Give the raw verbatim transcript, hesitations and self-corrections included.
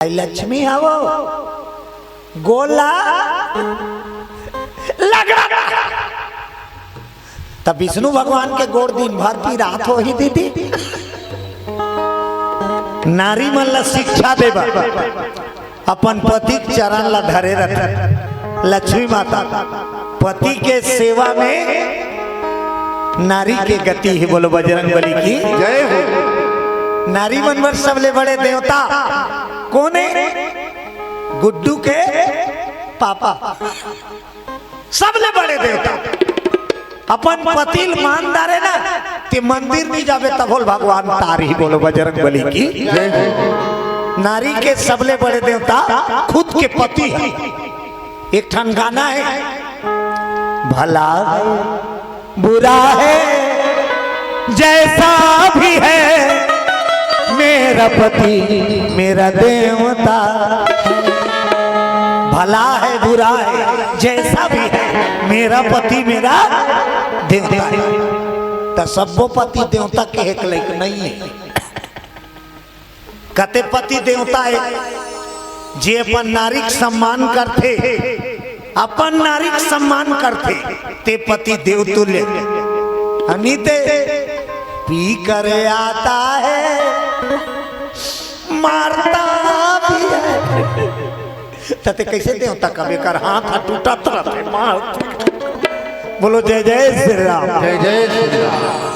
लक्ष्मी हवो, गोला लगड़ा। तब विष्णु भगवान के गोड़ दिन भर पिरात होही दीदी। नारी मन ला शिक्षा देबा, अपन पति के चरण ला धरे रथे। लक्ष्मी माता पति के सेवा में नारी के गति हे। बोलो बजरंग बली की। जय हो। नारी मन बर सबले बड़े देवता कोन हे? गुड्डू के पापा। सबले बड़े देवता अपन पति ल मान डारे ना, ते मंदिर नहीं जाबे तभो ल भगवान तारही। बोलो बजरंग बली की। जय हो। नारी के सबले बड़े देवता खुद के पति हे। एक ठन गाना हे, भला है, बुरा है, जैसा भी है, मेरा पति मेरा देवता है। भला है, बुरा है, जैसा भी है, मेरा पति मेरा देवता है। त सब्बो पति देवता कहे के लायक नहीं है। कते पति देवता हे, जे अपन नारी के सम्मान करथे, अपन नारी के सम्मान करथे, ते पति देवतुल्य। अनी ते पी कर आता है, मारता भी है। त ते कैसे देवता कबे कर हाथ टूटत रथे, मार। बोलो जय जय श्री राम। जय जय श्री राम।